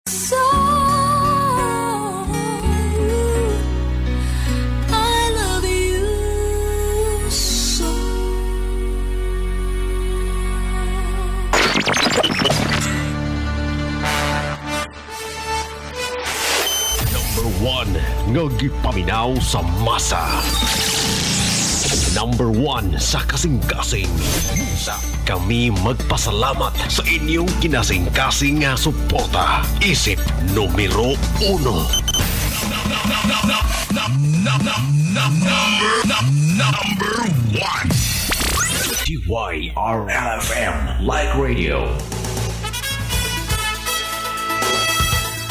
So I love you so. Number 1 nga gipaminaw sa masa. Number 1 sa kasing-kasing. Sa kami magpasalamat sa inyong kinasing-kasing nga suporta. Isip numero 1. Number 1. DYRLFM Like Radio.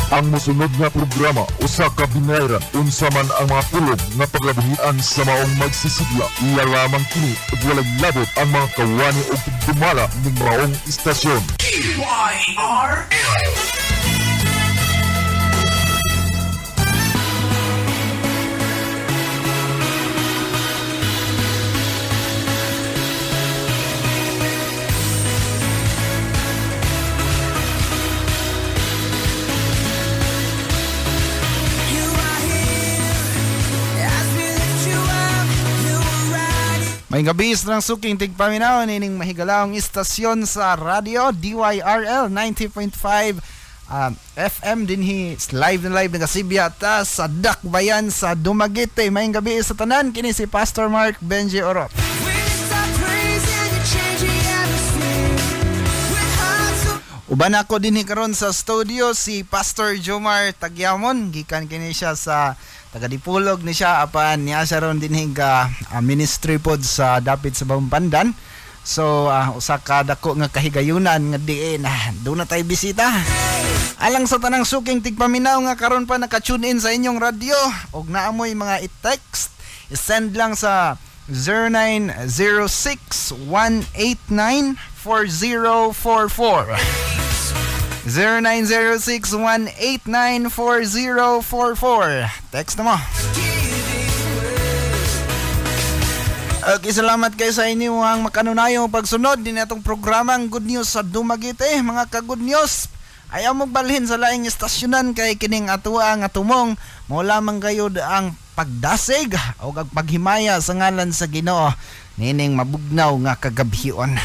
Ang mosunod nga programa usa ka binayran unsa man ang mga pulong nga paglabuhian sa maong magsisigla. Iya lamang kini ug walay labot ang mga kawani og tugdumala ning maong istasyon. DYRL. May gabi sa nang suking tigpaminaw nining mahigalaong istasyon sa radyo DYRL 90.5 FM dinhi live na live nagasibya ta sa Dakbayan sa Dumaguete. May gabi sa tanan kini si Pastor Mark Benji Orot. Uban ako dinhi karon sa studio si Pastor Jomar Tagyamon, gikan kini siya sa taga Dipolog ni siya apan niya siya ron dinhi ga ministry pod sa dapit sa Bampandan. So usa ka dako nga kahigayunan nga diin doon na tay bisita. Alang sa tanang suking tigpaminaw nga karon pa naka-tune in sa inyong radyo og naamoy mga i-text, i-send lang sa 0906 189 4044. 0906 189 4044. Text na mo. Okay, salamat kayo sa inyo ang makanunayong pagsunod din atong programang Good News sa Dumaguete. Mga ka-Good News, ayaw mong balhin sa laing istasyonan kay kining atua nga tumong mo lamang kayo ang pagdasig o ang paghimaya sa ngalan sa Ginoo nining mabugnaw nga kagabhion.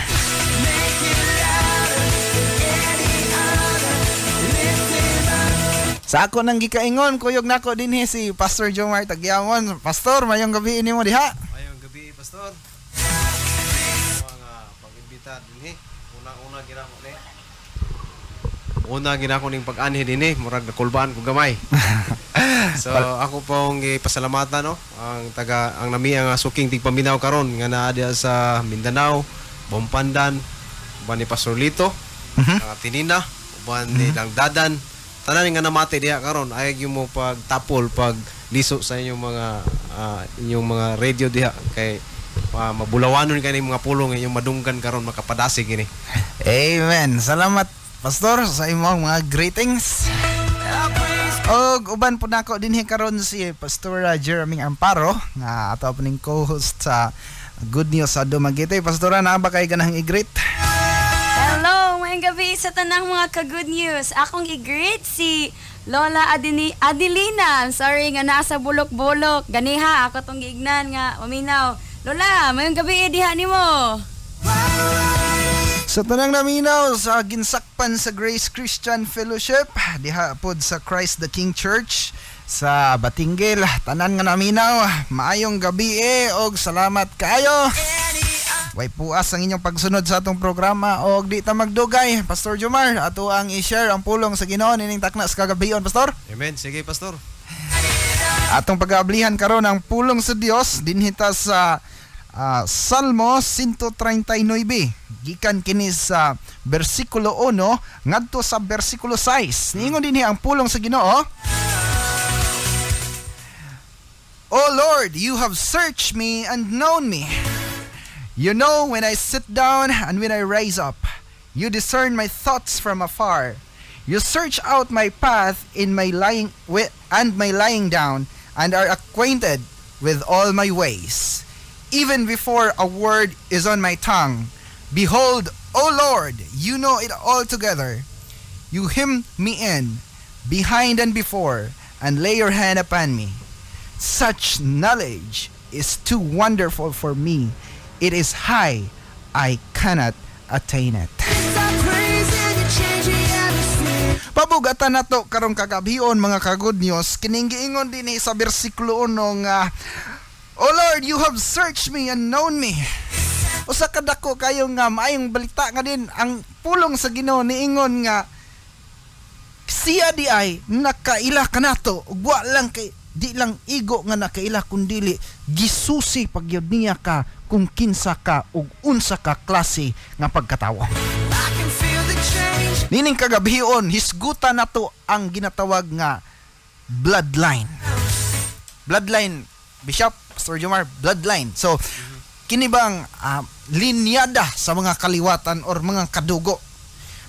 Sa ako nang gikaingon, kuyog nako dinhi si Pastor Jomar Tagyamon. Pastor, mayong gabi nimo diha. Mayong gabi, Pastor. Mga pag-imbita dinhi. Una-una ginako ni. Una ginako ning pag-anhi dinhi, murag nakulbaan ko gamay. So ako pong gipasalamatan no ang taga ang nami ang suking tigpaminaw karon nga naa diha sa Mindanao, Bompandan, uban ni Pastor Lito, ang Tinina, uban ni Langdadan. Tanan nga namati diha karon ay gyud mo pagtapol pag liso sa inyong mga radio diha kay mabulawanon kay ning mga pulong inyong madunggan karon makapadasig kini. Amen. Salamat Pastor sa imong mga greetings. Og uban po nako dinhi karon si Pastor Jeremy Amparo nga ato po ning co-host sa Good News sa Dumaguete. Pastora, naa ba kay ganahang i-greet? Hello, maayong gabi sa tanang mga ka-good news. Akong i-greet si Lola Adelina. I'm sorry nga nasa bulok-bulok. Ganiha, ako tong giignan nga maminaw. Lola, maayong gabi diha nimo. Sa tanang naminaw sa ginsakpan sa Grace Christian Fellowship, diha pod sa Christ the King Church sa Batinggil, tanan nga naminaw, maayong gabi og salamat kaayo. Way puas ang inyong pagsunod sa atong programa og di ta magdugay. Pastor Jomar, ato ang i-share ang pulong sa Ginoo nining takna sa kagabion, Pastor. Amen. Sige, Pastor. Atong pag-aablihan karon ang pulong sa Dios dinhi ta sa Salmo 139. Gikan kini sa bersikulo 1 ngadto sa bersikulo 6. Niingon dinhi ang pulong sa Ginoo. O Lord, you have searched me and known me. You know when I sit down and when I rise up. You discern my thoughts from afar. You search out my path in my lying and my lying down, and are acquainted with all my ways. Even before a word is on my tongue, behold, O Lord, you know it altogether. You hem me in Behind and before, and lay your hand upon me. Such knowledge is too wonderful for me. It is high, I cannot attain it. Pabugatan nato karong kagabhion, mga ka-good news, kining giingon dinhi sa bersikulo 1 nga, "O Lord, you have searched me and known me." Usa ka dako kayo nga maayong balita nga din ang pulong sa Ginoo niingon nga siya di ay nakaila kanato ug wa lang kay di lang igo nga nakaila, kundili gisusi pagyud niya ka kung kinsa ka ug unsa ka klase nga pagkatawo. Nining kagabhion, hisgutan nato ang ginatawag nga bloodline. Bloodline, Bishop, Pastor Jomar, bloodline. So, kini bang linyada sa mga kaliwatan or mga kadugo.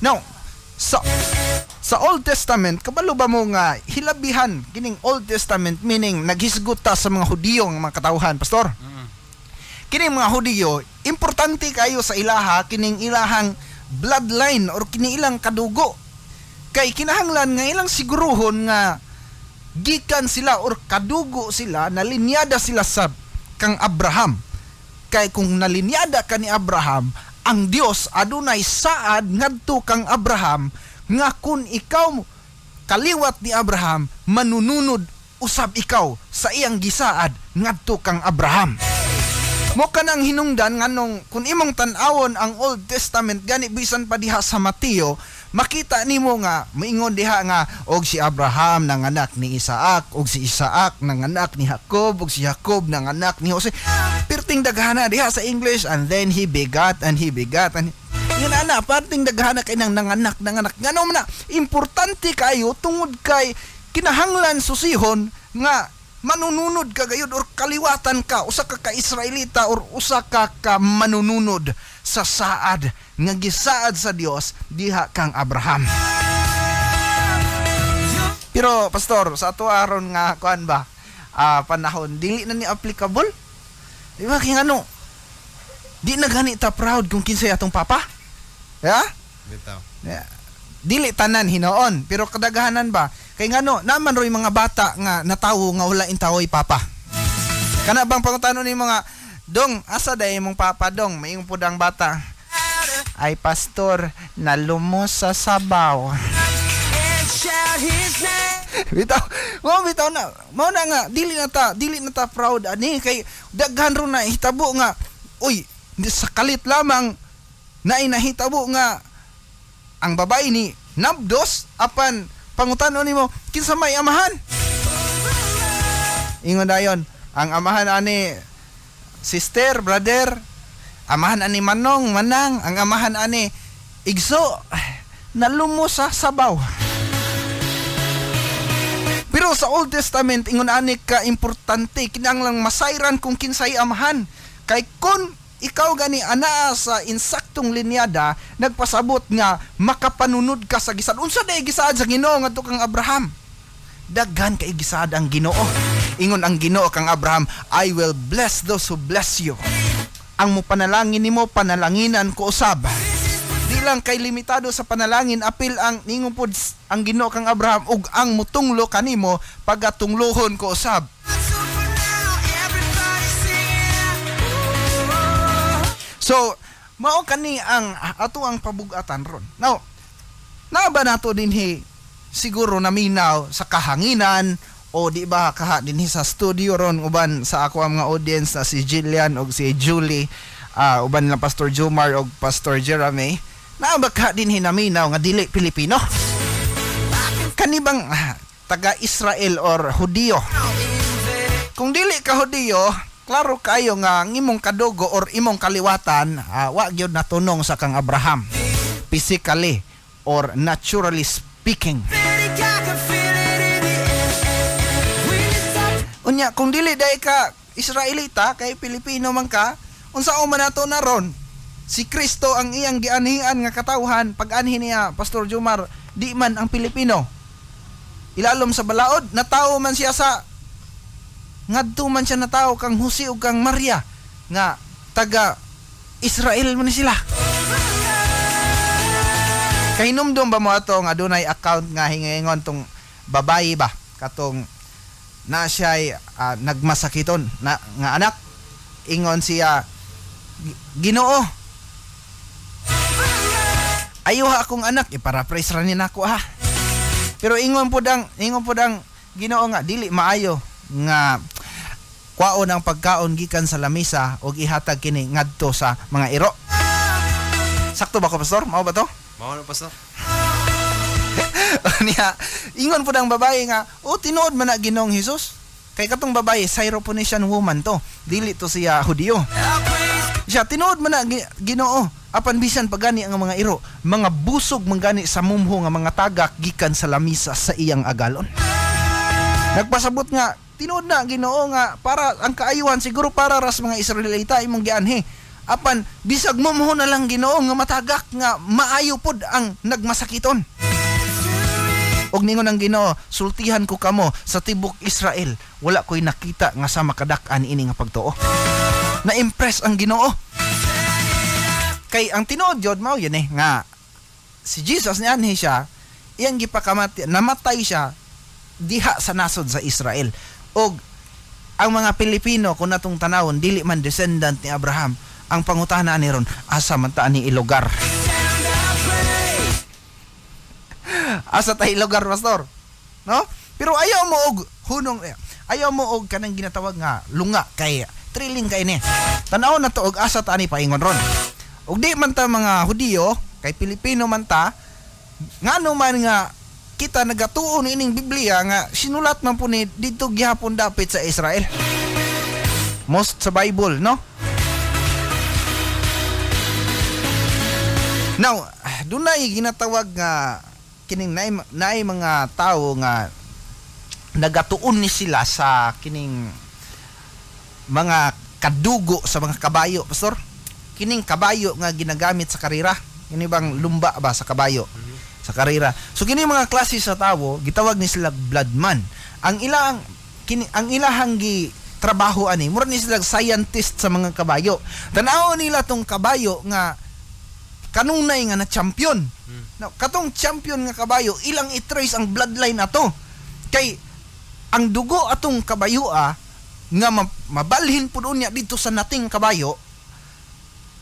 Now, sa Old Testament, kabalo ba mo nga hilabihan kining Old Testament, meaning naghisgot ta sa mga Hudiyo nga mga katawhan, Pastor? Kining mga Hudiyo, importante kayo sa ilaha kining ilahang bloodline or kini ilang kadugo. Kay kinahanglan nga ilang siguruhon nga gikan sila or kadugo sila, nalinyada sila sa kang Abraham. Kay kung nalinyada ka ni Abraham, ang Dios adunay saad ngadto kang Abraham nga kung ikaw kaliwat ni Abraham, manununod usab ikaw sa iyang gisaad ngadto kang Abraham. Mo kanang hinungdan nganong kung imong tan-awon ang Old Testament, gani bisan pa diha sa Mateo, makita nimo nga moingon diha nga og si Abraham nanganak ni Isaac, og si Isaac nanganak ni Jacob, og si Jacob nanganak ni Jose. Perting daghana diha sa English, and then he begot and he begot and yun ana, perting daghana kay nang nanganak nanganak. Ngano man na importante kayo tungod kay kinahanglan susihon nga manununod ka gayud or kaliwatan ka, usa ka ka-Israelita or usa ka ka manununod sa saad nga gisaad sa Dios diha kang Abraham. Pero Pastor, sa ato aron nga kuan ba panahon, dili na ni applicable. Di ba kay ngano? Di na gani ta proud kung kinsay atong papa? Ya? Bitaw. Yeah. Dili tanan hinoon, pero kadaghanan ba? Kay ngano, naman roy mga bata nga natawo nga wala intawoy papa. Kana bang pangutano ni mga dong, asa day imong papa dong? Maingon pud ang bata. Ay pastor, nalumos sa sabaw. Bitaw, mo bitaw na. Mao na nga dili na ta proud ani kay daghan ron na hitabo nga uy, sa kalit lamang na nahitabo nga ang babae ni nabdos, apan pangutano nimo kinsa may amahan, ingon dayon ang amahan ani sister, brother, amahan ani manong, manang, ang amahan ani igso, nalumos sa sabaw. Pero sa Old Testament, ingon ani ka importante, kinahanglang masayran kung kinsay amahan, kay kun ikaw gani anaa sa insaktong linyada, nagpasabot nga makapanunod ka sa gisaad. Unsa day gisaad sa Ginoo ngadto kang Abraham? Daghan kay gisaad ang Ginoo. Ingon ang Ginoo kang Abraham, "I will bless those who bless you." Ang mopanalangin nimo, panalanginan ko usab. Di lang kay limitado sa panalangin, apil ang ningon pod ang Ginoo kang Abraham, ug ang mutunglo kanimo, pagatunglohon ko usab. So, mao kani ang ato ang pabugatan ron. Now, naa ba nato dinhi siguro naminaw sa kahanginan o di ba kaha dinhi sa studio ron, uban sa ako ang mga audience na si Jillian og si Julie, uban lang Pastor Jomar og Pastor Jeremy, naa ba ka dinhi naminaw nga dili Pilipino? Kani bang taga Israel or Hudiyo? Kung dili ka Hudiyo, klaro kayo nga ang imong kadugo or imong kaliwatan, wa gyud natunong sa kang Abraham physically or naturally speaking. Unya kung dili dai ka Israelita kay Pilipino man ka, unsa man nato na ron? Si Kristo ang iyang gianhian nga katawhan, pag-anhi niya, Pastor Jomar, di man ang Pilipino. Ilalom sa balaod, natawo man siya sa ngadto man siya natawo kang Jose ug kang Maria nga taga Israel man ni sila. Kahinumdum ba mo ato nga adunay account nga hingaingon tong babayi ba katong na siya'y nagmasakiton na nga anak. Ingon siya, Ginoo, ayuha akong anak, iparaphrase ra ni nako ha. Pero ingon pud ang Ginoo nga dili maayo nga kwaon ang pagkaon gikan sa lamisa og ihatag kini ngadto sa mga iro. Sakto ba ko, pastor? Mao ba to? Mao na, pastor. Niya, ingon pud ang babae nga, "O tinuod man na Ginoong Hesus." Kay katong babae Syrophoenician woman to, dili to siya Hudiyo. Siya tinuod man na Ginoo, apan bisan pagani ang mga iro, mga busog man gani sa mumho nga mga tagak gikan sa lamisa sa iyang agalon. Nagpasabot nga tinuod na Ginoo nga para ang kaayuhan siguro para ras mga Israelita imong gianhi. Apan bisag mumho na lang Ginoo nga matagak nga maayo pod ang nagmasakiton. Og ningon ang Ginoo, sultihan ko kamo sa tibok Israel, wala ko'y nakita nga sa makadak-an ini nga pagtuo. Na-impress ang Ginoo. Kay ang tinuod jud mao yun nga si Jesus nianhi siya, iyang gipakamati, namatay siya diha sa nasod sa Israel. Og ang mga Pilipino kung natong tanawon dili man descendant ni Abraham, ang pangutana ni ron, asa man ta ni ilugar? Asa ta ilugar, pastor? No? Pero ayaw mo og hunong, ayaw mo og kanang ginatawag nga lunga kay thrilling kay ni. Tan-aw na to og asa ta ani paingon ron. Og di man ta mga Hudiyo, kay Pilipino man ta, ngano man nga kita nagatuon ining Biblia nga sinulat man po ni didto gihapon dapit sa Israel. Most sa Bible, no? Now, dunay ginatawag nga kining naay mga tawo nga nagatuon ni sila sa kining mga kadugo sa mga kabayo, pastor. Kining kabayo nga ginagamit sa karera, kini bang lumba ba sa kabayo? Sa karera. So kini mga klase sa tawo gitawag ni sila bloodman. Ang ilang kini ang ilahang gi trabaho ani, mura ni sila scientist sa mga kabayo. Tan-aw nila tong kabayo nga kanunay nga na champion. Now, katong champion nga kabayo, ilang i-trace ang bloodline ato. Kay ang dugo atong kabayo nga mabalhin pud unya dito sa nating kabayo,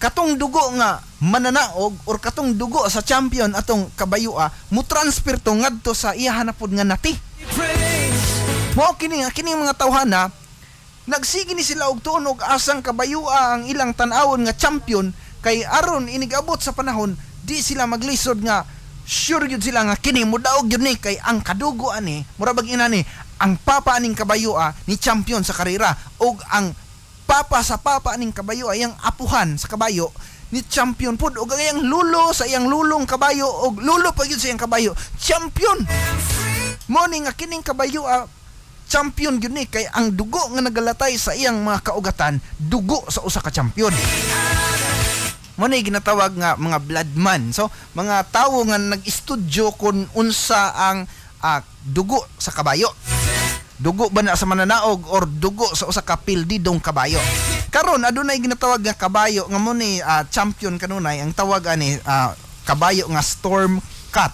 katong dugo nga mananaog or katong dugo sa champion atong kabayo mo transfer to ngadto sa iyahan na pud nga nati. Mao kini nga kining mga tawhana nagsige ni sila og tuon og asang kabayo ang ilang tan-awon nga champion kay aron inigabot sa panahon di sila maglisod nga sure gyud sila nga kini modaog gyud ni kay ang kadugo ani mura bag ina ni ang papa aning kabayo ni champion sa karera og ang papa sa papa aning kabayo ay ang apuhan sa kabayo ni champion pud og ang iyang lulo sa iyang lulong kabayo og lulo pa gyud sa iyang kabayo champion. Mo ni nga kining kabayo champion gyud ni kay ang dugo nga nagalatay sa iyang mga kaugatan dugo sa usa ka champion. Mo ni ginatawag nga mga bloodman. So mga tawo nga nag-estudyo kun unsa ang dugo sa kabayo. Dugo ba na sa mananaog or dugo sa usa ka pildidong kabayo. Karon adunay ginatawag nga kabayo nga mo ni champion kanunay ang tawag ani kabayo nga Storm Cat.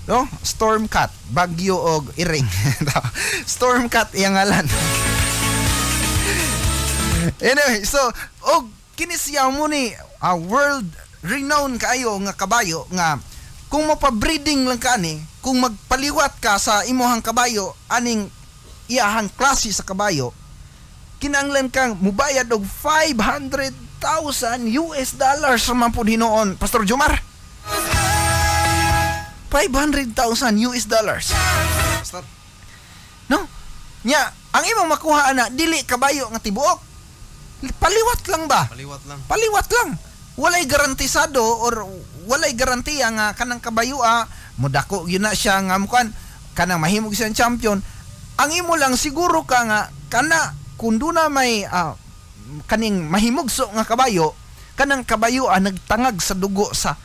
No? Storm Cat, bagyo og iring. Storm Cat iyang ngalan. Anyway, so og kini siya mo ni world renowned kaayo nga kabayo nga kung mapa-breeding lang ka ani, kung magpaliwat ka sa imuhang kabayo aning iyahang klase sa kabayo, kinahanglan kang mubayad og $500,000 US man pud hinuon, Pastor Jomar. $500,000 US. Pastor. No? Nya, ang imong makuha ana dili kabayo nga tibuok. Paliwat lang ba? Paliwat lang. Paliwat lang. Walay garantisado or walay garantiya nga kanang kabayo mudako gyud na siya nga mukan kanang mahimog siyang champion. Ang imo lang siguro ka nga kana kung duna may kaning mahimugso nga kabayo, kanang kabayo nagtangag sa dugo sa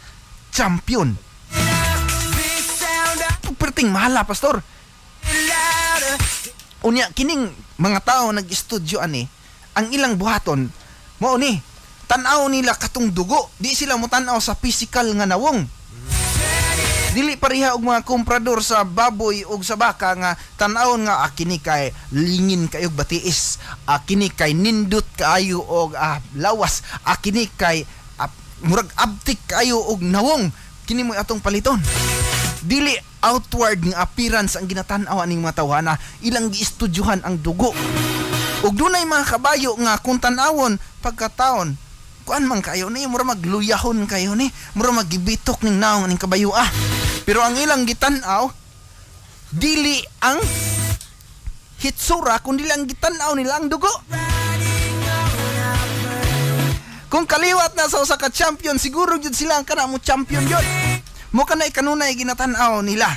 champion. Perting mahala, pastor. Unya kining mga tao nag-estudyo ani, ang ilang buhaton mao ni tan-aw nila katong dugo, di sila mo tan-aw sa physical nga nawong. Dili pareha og mga komprador sa baboy og sa baka nga tan-awon nga kini kay lingin kayo batiis, kini kay nindot kaayo og lawas, kini kay murag abtik kaayo og nawong, kini mo atong paliton. Dili outward nga appearance ang ginatan-aw aning mga tawhana, ilang giistudyuhan ang dugo. Ug dunay mga kabayo nga kung tan-awon pagkataon, kuan man kayo ni, mura magluyahon kayo ni, mura magibitok ning naong ning kabayo ah. Pero ang ilang gitan-aw dili ang hitsura, kundi lang gitan-aw nila ang dugo. Kung kaliwat na sa usa ka champion, siguro gyud sila ang kana mo champion gyud. Mo kanay kanunay ginatan-aw nila.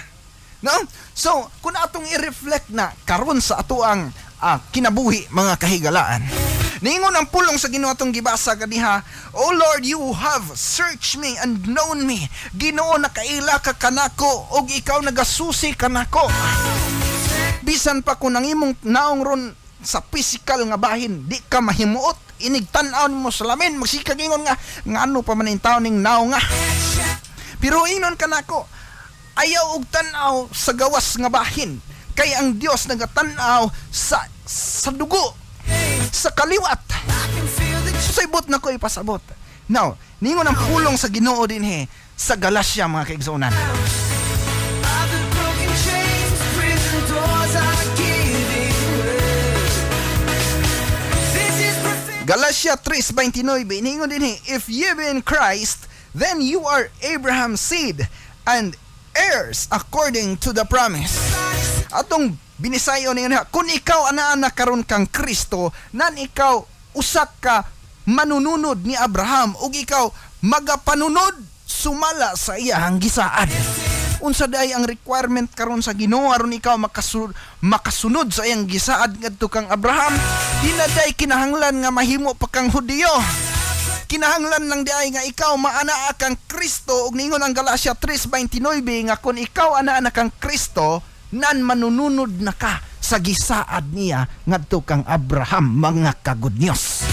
No? So, kung atong i-reflect na karon sa atoang kinabuhi mga kahigalaan. Niingon ang pulong sa Ginoo atong gibasa ganiha, O Lord, you have searched me and known me. Ginoo, nakaila ka kanako ug ikaw nagasusi kanako. Bisan pa kung ang imong naong ron sa physical nga bahin, di ka mahimuot, inig tan-aw mo sa lamin, magsikag ingon nga ngano pa man in taon ning naong nga. Pero ingnon kanako, ayaw og tan-aw sa gawas nga bahin, kay ang Dios nagatan-aw sa dugo, sa kaliwat. Sa ibot na ko ipasabot. Now, ningon ang pulong sa Ginoo dinhi sa Galatia mga kaigsuonan. Galatia 3:29, ningon dinhi, if ye be in Christ, then you are Abraham's seed and heirs according to the promise. Atong binisayo niya, kung ikaw ana-ana karon kang Kristo, nan ikaw usak ka manununod ni Abraham ug ikaw magapanunod sumala sa iyang gisaad. Unsa day ang requirement karon sa Ginoo aron ikaw makasunod sa iyang gisaad ngadto kang Abraham? Di na day kinahanglan nga mahimo pa kang Hudiyo. Kinahanglan lang di ay nga ikaw maanaa kang Kristo ug ningon ang Galatia 3:29 nga kung ikaw anaa kang Kristo, nan manununod na ka sa gisaad niya ngadto kang Abraham, mga ka-good news.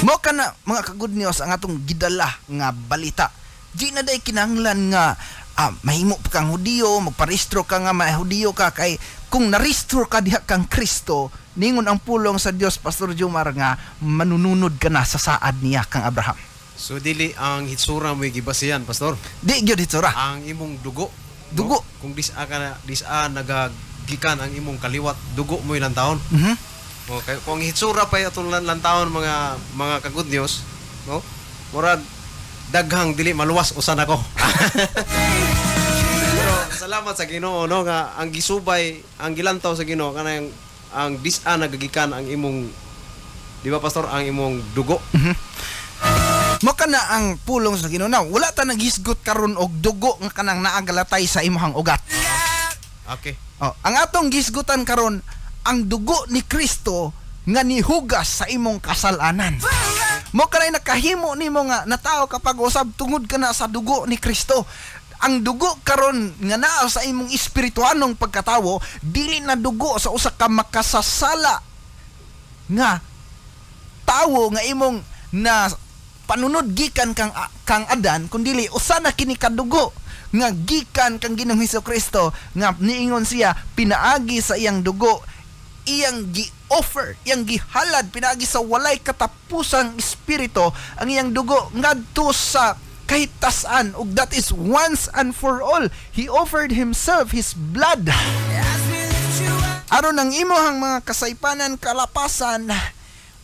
Mo kana mga ka-good news ang atong gidala nga balita. Di na day kinahanglan nga mahimo pa kang Hudiyo, magparehistro ka nga mahudiyo ka, kay kung narehistro ka diha kang Kristo, ningon ang pulong sa Dios, Pastor Jomar, nga manununod ka na sa saad niya kang Abraham. So dili ang hitsura mo gibasihan, Pastor. Di gyud hitsura. Ang imong dugo. Dugo. No? Kung dis-a ka na, dis-a nagagikan ang imong kaliwat, dugo mo ilang taon. Mm-hmm. Okay. Kung ang hitsura pa atong lantawon mga ka-good news, no? Murag daghang dili maluwas usan ako. Pero salamat sa Ginoo, no, nga ang gisubay, ang gilantaw sa Ginoo kanang ang dis-a nagagikan ang imong, di ba Pastor, ang imong dugo. Mm-hmm. Mo kana ang pulong sa Ginoo. Now, wala ta naghisgot karon og dugo nga kanang naagalatay sa imong ugat. Okay. Oh, ang atong gisgutan karon ang dugo ni Kristo nga nihugas sa imong kasalanan. Mo kanay nakahimo nimo nga natao kapag usab tungod kana sa dugo ni Kristo. Ang dugo karon nga naa sa imong espirituanong pagkatawo, dili na dugo sa usa ka makasasala nga tawo nga imong na panunod gikan kang Adan, kundili usa na kini kadugo nga gikan kang Ginoong Hesukristo nga niingon siya pinaagi sa iyang dugo, iyang gi-offer, iyang gihalad pinaagi sa walay katapusang espiritu ang iyang dugo ngadto sa kahitasan, ug that is once and for all. He offered himself, his blood, aron ang imong mga kasaypanan, kalapasan,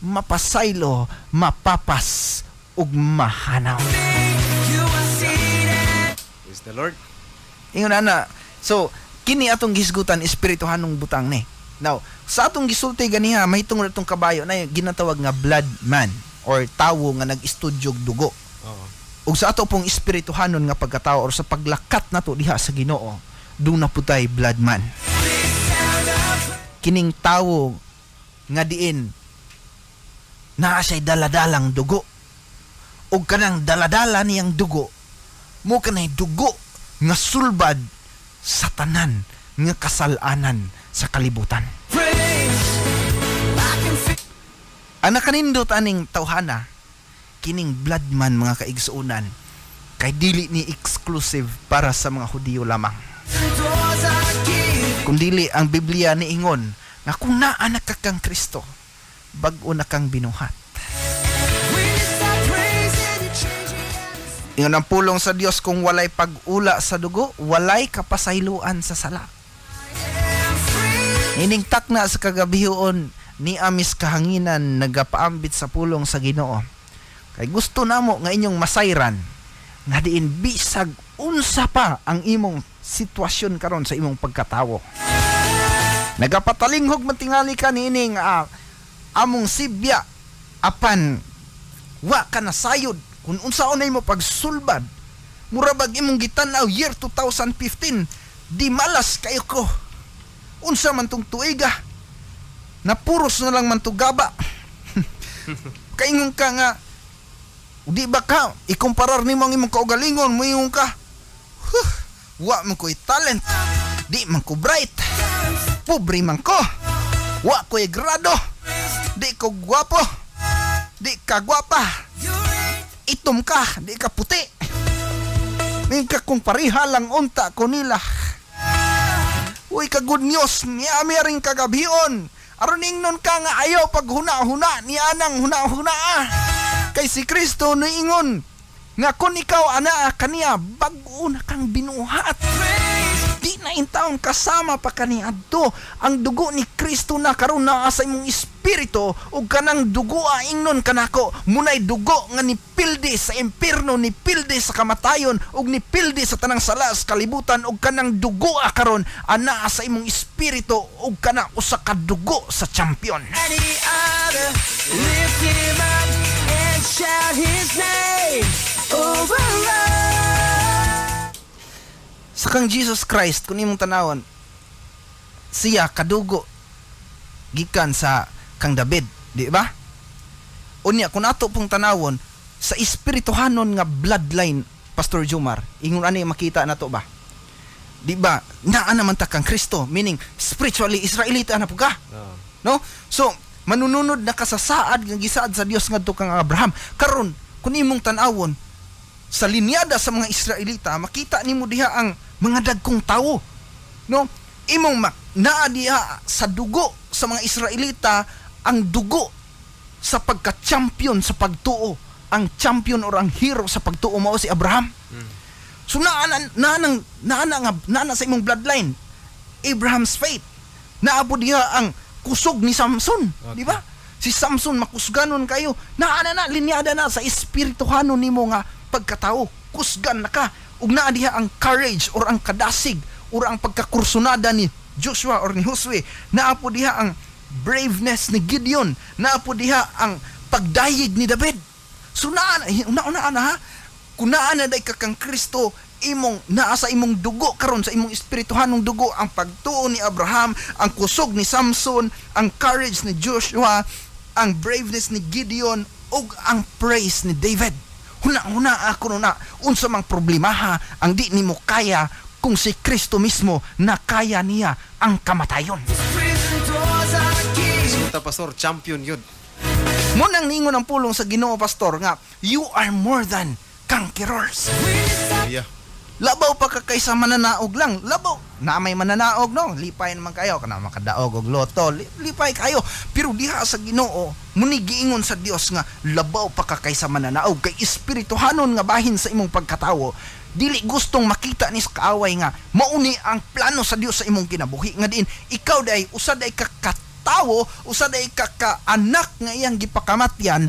mapasaylo, mapapas ug mahanaw. Praise the Lord. Ingon ana. So kini atong gisgutan espirituhanong butang ni. Now, sa atong gisulti ganiha, mahitungod atong kabayo na ginatawag nga blood man or tawo nga nag-estudyog dugo. Oo. Ug sa ato pong espirituhanon nga pagkatao or sa paglakat nato diha sa Ginoo, duna putay blood man. Kining tawo nga diin naa siya'y daladalang dugo. Ug kanang daladala niyang dugo, mo kanay dugo nga sulbad sa tanan nga kasalanan sa kalibutan. Ang nakanindot aning tawhana, Kining blood man, mga kaigsuonan, kay dili ni exclusive para sa mga Hudiyo lamang. Kundili ang Biblia niingon nga kung naa na ka kang Kristo, bag-o na kang binuhat. Ingon ang pulong sa Dios, kung walay pag-ula sa dugo, walay kapasayloan sa sala. Ining takna sa kagabihoon ni amis kahanginan nagapaambit sa pulong sa Ginoo. Kay gusto namo nga inyong masayran nga diin bisag unsa pa ang imong sitwasyon karon sa imong pagkatawo. Nagapatalinghog man tingali ka niining among sibya, apan wa ka nasayod kung unsaon na imo pagsulbad. Mura bag imong gitan-aw year 2015, di malas kayo ko. Unsa man tong tuiga, napuros na lang man tugaba. Kaingon ka nga, di ba ka, ikumparar nimo ang imong kaugalingon, muingon ka, huh, wa man ko'y talent, di man ko bright, pobre man ko, wa ko'y grado, di ko gwapo, di ka gwapa, itom ka, di ka puti. May ka kung pareha lang unta ko nila. Uy, ka good news, niami rin kagabion. Aron ingnon ka nga ayaw paghuna-huna, ni anang huna-huna. Kay si Kristo niingon nga kung ikaw ana kaniya, bag-o na kang binuhat. Di na intawon kasama pa kaniya adto. Ang dugo ni Kristo na karon naa sa imong espiritu, ug kanang dugo ingnon kanako, munay dugo nga nipildi sa impierno, nipildi sa kamatayon, ug nipildi sa tanang sala sa kalibutan, ug kanang dugo karon anaa sa imong espiritu, ug kana usa ka dugo sa champion. Any other, lift him up and shout his name over us. Sa kang Jesus Christ, kung imong tanawon, siya kadugo gikan sa kang David, di ba? Unya, kung ato pong tanawon sa espirituhanon nga bloodline, Pastor Jomar, ingon ani makita nato ba? Di ba? Naa naman ta kang Kristo, meaning spiritually Israelita na po ka. No? So, manununod na kasasaad nga gisaad sa Dios ngadto kang Abraham. Karon, kung imong tan-awon sa linyada sa mga Israelita, makita nimo diha ang mga dagkong tawo. No? Imong naa diha sa dugo sa mga Israelita ang dugo sa pagka-champion sa pagtuo. Ang champion or ang hero sa pagtuo mao si Abraham. So naa sa imong bloodline Abraham's faith. Naa po diha ang kusog ni Samson, okay. Di ba? Si Samson makusganon kayo. Naa na linyada na sa espirituhanon nimo nga pagkatao, kusgan na ka. Ug naa diha ang courage or ang kadasig or ang pagkakursunada ni Joshua or ni Josue. Naa po diha ang braveness ni Gideon. Naa po diha ang pagdayeg ni David. So naa na ha. Kung naa na day ka kang Kristo, imong naa sa imong dugo karon, sa imong espirituhanong dugo, ang pagtuo ni Abraham, ang kusog ni Samson, ang courage ni Joshua, ang braveness ni Gideon, ug ang praise ni David. Huna-huna ako na unsa mang problemaha ang di nimo kaya kung si Kristo mismo nakaya niya ang kamatayon. Sulta, Pastor, champion yun. Munang ningon ang pulong sa Ginoo, Pastor, nga you are more than conquerors. Yeah. Labaw pa ka kaysa mananaog lang. Labaw. Na may mananaog, no? Lipay naman kayo. Kana makadaog og loto. Lipay kayo. Pero diha sa Ginoo, muni giingon sa Dios nga labaw pa ka kaysa mananaog. Kay espirituhanon nga bahin sa imong pagkatawo. Dili gustong makita ni sa kaaway nga mauni ang plano sa Dios sa imong kinabuhi. Nga diin, ikaw day, usa day ka katawo, usa day ka kaanak nga iyang gipakamatyan,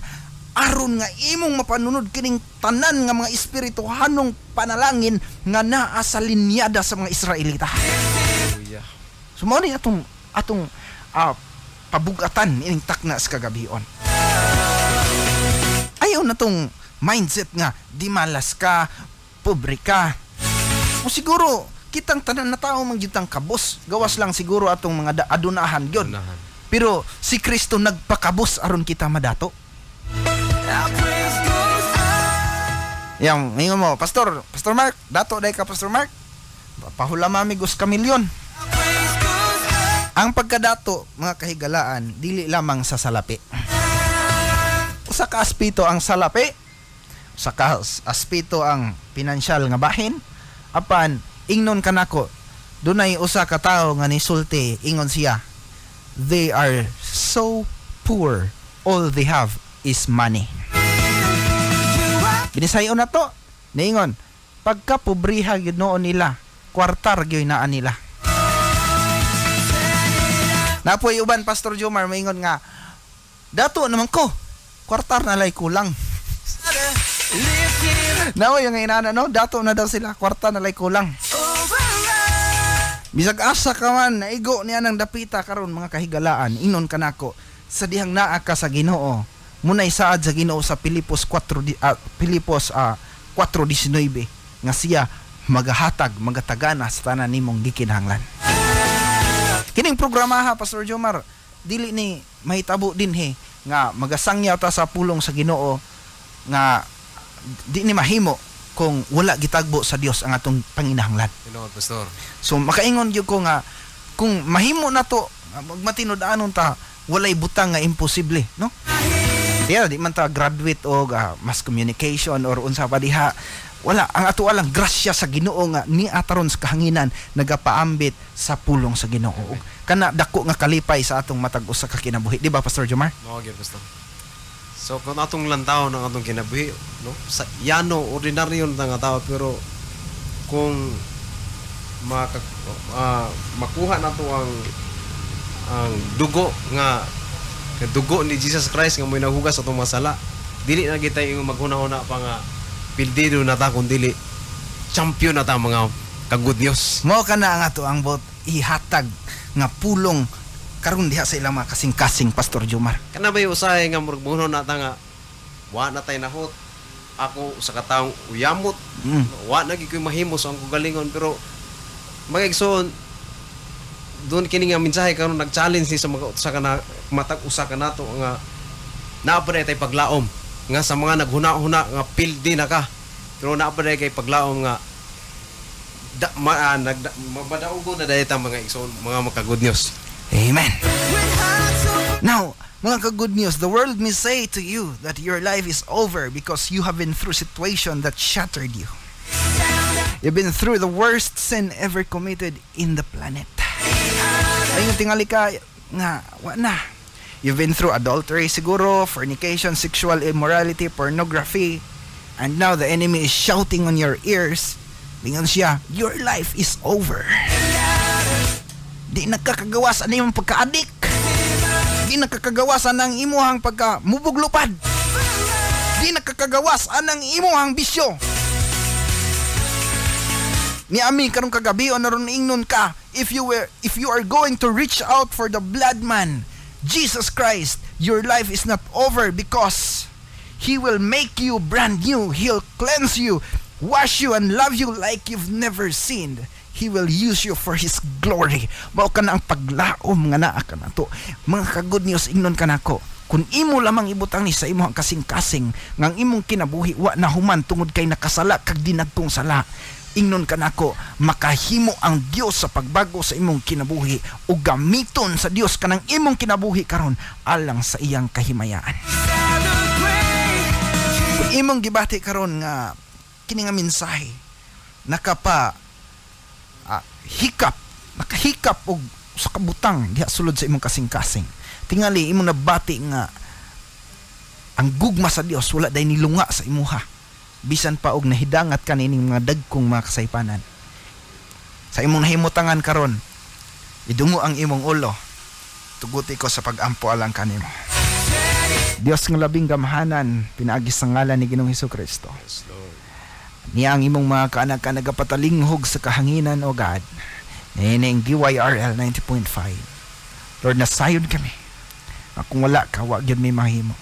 aron nga imong mapanunod kining tanan nga mga espirituhanong panalangin nga naa sa linyada sa mga Israelita. Yeah. So mao ni atong pabugatan ining takna sa kagabion. Ayaw na tong mindset nga di malas ka, pobre ka. O siguro kitang tanan na tao man gyud tang kabos, gawas lang siguro atong mga adunahan gyud. Pero si Kristo nagpakabos aron kita madato. Yang ingon mo, Pastor Mark, dato day ka, Pastor Mark. Pahula mami gus ka milyon. Ang pagkadato, mga kahigalaan, dili lamang sa salapi. Usa ka aspito ang salapi, sa aspeto ang pinansyal nga bahin, apan ingnon kanako dunay usa ka tawo nga nisulti, ingon siya, they are so poor, all they have is money. Binisayon na to, niingon, pagka pobriha gyud noon nila, kwartar gyud naa nila. Napoy uban, Pastor Jomar, maingon nga, dato naman ko, kwartar na lay kulang. Naoy yung inana, no? Dato na daw sila, kwarta na lay kulang. Bisag asa ka man, naigo niya ng dapita karon mga kahigalaan, inon kanako sa dihang naa ka sa Ginoo. Munay saad sa Ginoo sa Pilipos 4:19 nga siya magahatag, magatagana sa tanan nimong gikinahanglan. Kining programa ha, Pastor Jomar, dili ni mahitabo dinhi nga magasangyaw ta sa pulong sa Ginoo nga di ni mahimo kung wala gitagbo sa Dios ang atong panginahanglan. Tinuod, Pastor. So makaingon gyud ko nga kung mahimo na to, magmatinud-anon ta, walay butang nga imposible, no? Diya, di man ta graduate og mass communication or unsa pa diha. Wala, ang ato alang grasya sa Ginoo nga niya taron sa kahanginan nagapaambit sa pulong sa Ginoo. Ug kana dako nga kalipay sa atong matag usa ka kinabuhi, di ba, Pastor Jomar? Mao gyud, Pastor. So kung atong lantaw ng atong kinabuhi, no? Sa yano ordinaryo na nga tao, pero kung makuha nato ang dugo nga dugo ni Jesus Christ nga mo'y naghugas atong mga sala, dili na kita yung maghuna-huna pa nga pildido na ta, kung dili champion na ta mga ka-good news. Mao kana ang ato ang bot ihatag nga pulong karon diha sa ilang mga kasing-kasing, Pastor Jomar. Kana bay usahay nga murag na ta nga wa na tay nahot, ako usa ka taong uyamot, wa na gyud koy mahimo sa akong galingon, pero mga igsoon doon kini nga mensahe karon nag-challenge ni sa mga usa ka na matag usa ka nato nga naa pa tay paglaom nga sa mga naghuna-huna nga pildi na ka, pero naa pa kay paglaom nga mabadaugo na dayta mga igsoon, mga maka-good news. Amen. Now, mga ka-good news, the world may say to you that your life is over because you have been through situation that shattered you. You've been through the worst sin ever committed in the planet. Ayun, tingali ka nga, wa na. You've been through adultery siguro, fornication, sexual immorality, pornography, and now the enemy is shouting on your ears. Lingon siya, your life is over. Di nakakagawa sa imong pagka-adik. Di nakakagawa sa nang imuhang pagka-mubuglupad. Di nakakagawa sa nang imuhang bisyo. Ni ami karong kagabi o naron ingnon ka, if you are going to reach out for the blood man, Jesus Christ, your life is not over because He will make you brand new. He'll cleanse you, wash you, and love you like you've never sinned. He will use you for His glory. Mao ka na ang paglaom nga naa ka nato. Mga ka-good news, ingnon ka nako, kung imo lamang ibutang ni sa imo ang kasing-kasing ngang imong kinabuhi wa na human tungod kay nakasala kag dinagkong sala, ingnon ka nako, makahimo ang Dios sa pagbago sa imong kinabuhi o gamiton sa Dios kanang imong kinabuhi karon alang sa iyang kahimayaan. Kung imong gibati karon nga kini nga mensahe nakapa hikap, nakahikap og sa kabutang diha sulod sa imong kasing-kasing, tingali imong nabati nga ang gugma sa Dios wala day nilunga sa imuha, bisan pa og nahidangat kanining mga dagkong mga kasaypanan. Sa imong nahimutangan karon, idungo ang imong ulo, tuguti ko sa pag-ampo alang kanimo. Dios nga labing gamhanan, pinaagi sa ngalan ni Ginoong Hesukristo. Niya ang imong mga kaanak ka nagapatalinghog sa kahanginan, O God. Nining DYRL 90.5. Lord, nasayod kami. Kung wala ka, wa gyud may mahimo.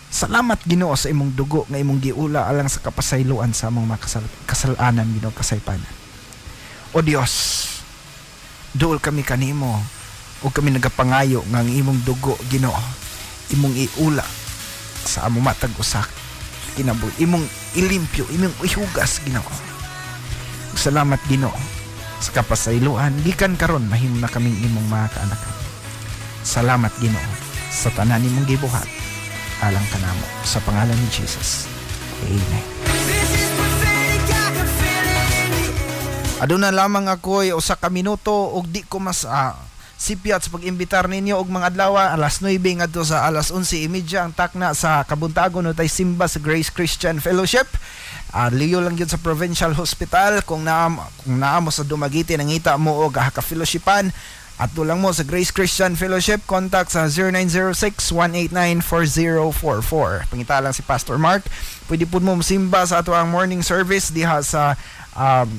Salamat Ginoo sa imong dugo nga imong giula alang sa kapasayloan sa among mga kasalanan, Ginoo, kasaypanan. O Dios, duol kami kanimo o kami nagapangayo nga ang imong dugo, Ginoo, imong iula sa among matag usa kinabuhi, imong ilimpyo, imong ihugas, Ginoo. Salamat Ginoo sa kapasayloan gikan karon mahimo na kaming imong mga kaanakan. Salamat Ginoo sa tanan nimong gibuhat alang kanamo, sa pangalan ni Jesus. Amen. This is prophetic, I can feel it in the air. Aduna lamang ako'y usa ka minuto ug di ko mas sipyat sa pag-imbitar ninyo og mga adlaw, alas 9 ngadto sa alas 11:30 ang takna sa kabuntagon no tay simba sa Grace Christian Fellowship. Liyo lang yun sa Provincial Hospital. Kung naa mo sa Dumaguete, nangita mo og ka-fellowshipan, adto lang mo sa Grace Christian Fellowship. Contact sa 0906-189-4044. Pangita lang si Pastor Mark. Pwede po mo simba sa ato ang morning service diha sa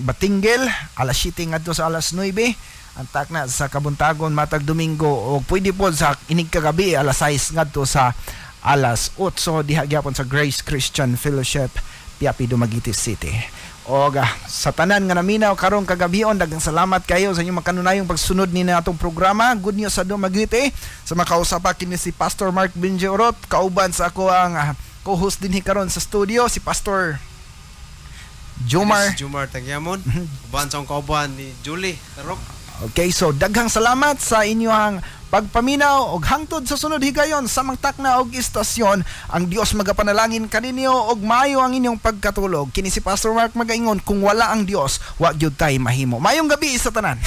Batinguel, alas 7 ngadto sa alas 9 ang takna sa kabuntagon matag Domingo, o pwede po sa inig kagabi, alas 6 ngadto sa alas 8 diha gyapon sa Grace Christian Fellowship, Piapi, Dumaguete City. Og sa tanan nga naminaw karong kagabion, daghang salamat kayo sa inyong makanunayong pagsunod ni natong programa Good News sa Dumaguete. Sa makausap pa kini si Pastor Mark Benji Orot, kauban sa ako ang co-host dinhi karon sa studio, si Pastor Jomar. This is Jomar Tagyamon. Uban sa akong kauban ni Julie Tarok. Okay, so daghang salamat sa inyong pagpaminaw og hangtod sa sunod higayon sa takna og istasyon, ang Dios magapanalangin kaninyo og maayo ang inyong pagkatulog. Kini si Pastor Mark magaingon, kung wala ang Dios, wa gyud tay mahimo. Maayong gabi sa tanan.